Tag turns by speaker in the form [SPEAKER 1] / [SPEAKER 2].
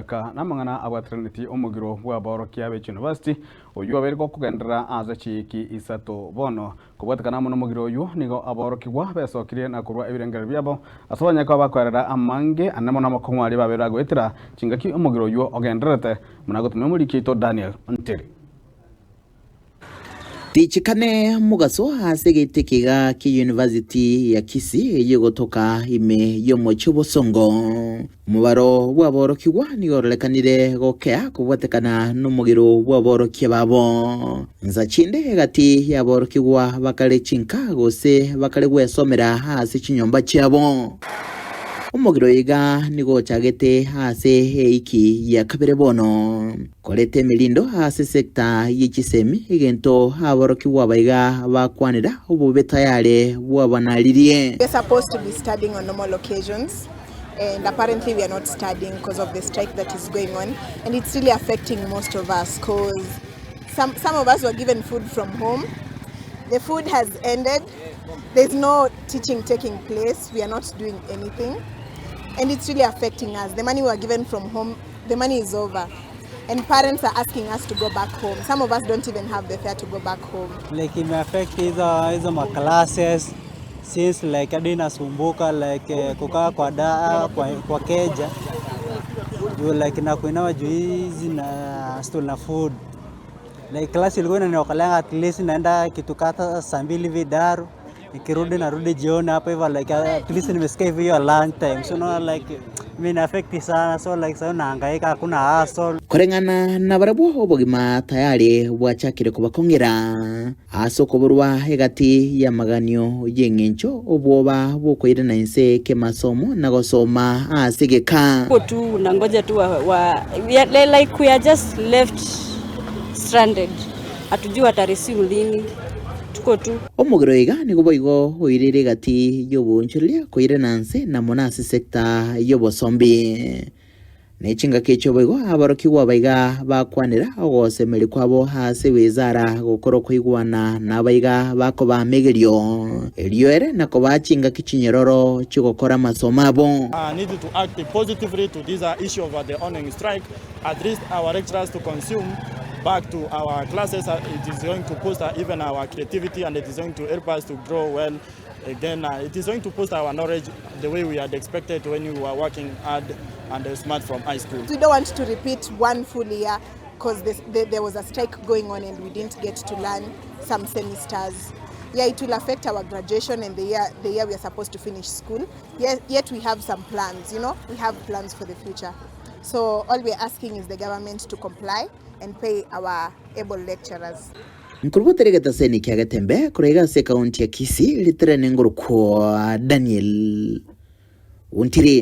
[SPEAKER 1] Aka namang'ana abwateranetie omogiro bw'aborokia be chiunivasiti, oyio obeire gokogenderera ase chiiki isato bono. Kobwatekana amo nomogiro oyio, nigo aborokigwa besokirie na korua ebirengererio biabo ase abanyene koba bakoerera amange ane mono amakong'u aria babeire bagoetera chingaki omogiro oyio ogendererete, buna agotumia omoriki oito Daniel Ntiri.
[SPEAKER 2] Tichikane mogaso ase egete ekiga kia University ya Kisii eyio egotoka ime y'omochie o Bosongo. Omobaro bw'aborokigwa nigo ororekanire gokea kobwatekana nomogiro bw'aborokia babo. Nsa chinde egati y'aborokigwa bakare chinka gose bakare gwesomera ase chinyomba chiabo. Omogiro oiga nigo ochagete ase eiki ya kabere bono. Koreta emerindo ase sector ye chisemi, egento aborokigwa abaiga bakwanera obobe tayare bwabanaririe.
[SPEAKER 3] We are supposed to be studying on normal occasions and apparently we are not studying because of the strike that is going on and it's really affecting most of us because some, some of us were given food from home. The food has ended. There's no teaching taking place. We are not doing anything and it's really affecting us. The money we were given from home, the money is over and parents are asking us to go back home. Some of us don't even have the fare to go back home.
[SPEAKER 4] Like imeaffect hizo ma classes since like hadi inasumbuka like kukaa kwa da kwa keja juu like na kuinawa juu hizi na stool na food like class ilikuwa inaniokolea at least naenda kitu kata saa 2 hivi daru nikirudi narudi jioni hapo hivyo like at least nimesikia hivi hiyo lunch time so no like ime affect sana so like sasa nahangaika hakuna hustle.
[SPEAKER 2] Koreng'ana nabarabwo obogima tayari bwachakire kobakong'era ase okoborwa egati y'amaganio y'eng'encho obwoba bw'okoirana inse kemasomo na gosoma ase egeka.
[SPEAKER 5] Tu unangoja tu wa, we are, like we are just left stranded, hatujui wataresume lini, tuko tu.
[SPEAKER 2] Omogiro iga nigo boigo oirire egati y'oboonchoreria koirana nse na mono ase sector y'obosombi. Ne chingaki echio boigo aborokigwa abaiga bakwanera ogosemeria kwabo ase wizara gokora okoigwana nabaiga bakobaa amegerio, erio ere na kobaa chingaki chinyororo chi'ogokora amasomo abo.
[SPEAKER 6] Need to act positively to this issue of the ongoing strike, at least our lecturers to consume back to our classes. It is going to boost even our creativity and it is going to help us to grow well. Again, it is going to boost our knowledge the way we had expected when we were working hard and smart from high school.
[SPEAKER 3] We don't want to repeat one full year because there was a strike going on and we didn't get to learn some semesters. Yeah, it will affect our graduation and the year we are supposed to finish school. Yet we have some plans, we have plans for the future. So all we're asking is the government to comply and pay our able lecturers.
[SPEAKER 2] Nkorubotere getaseni kia Getembe koraiga ase ekaunti ya Kisii ritere nengorokwa Daniel Ontiri.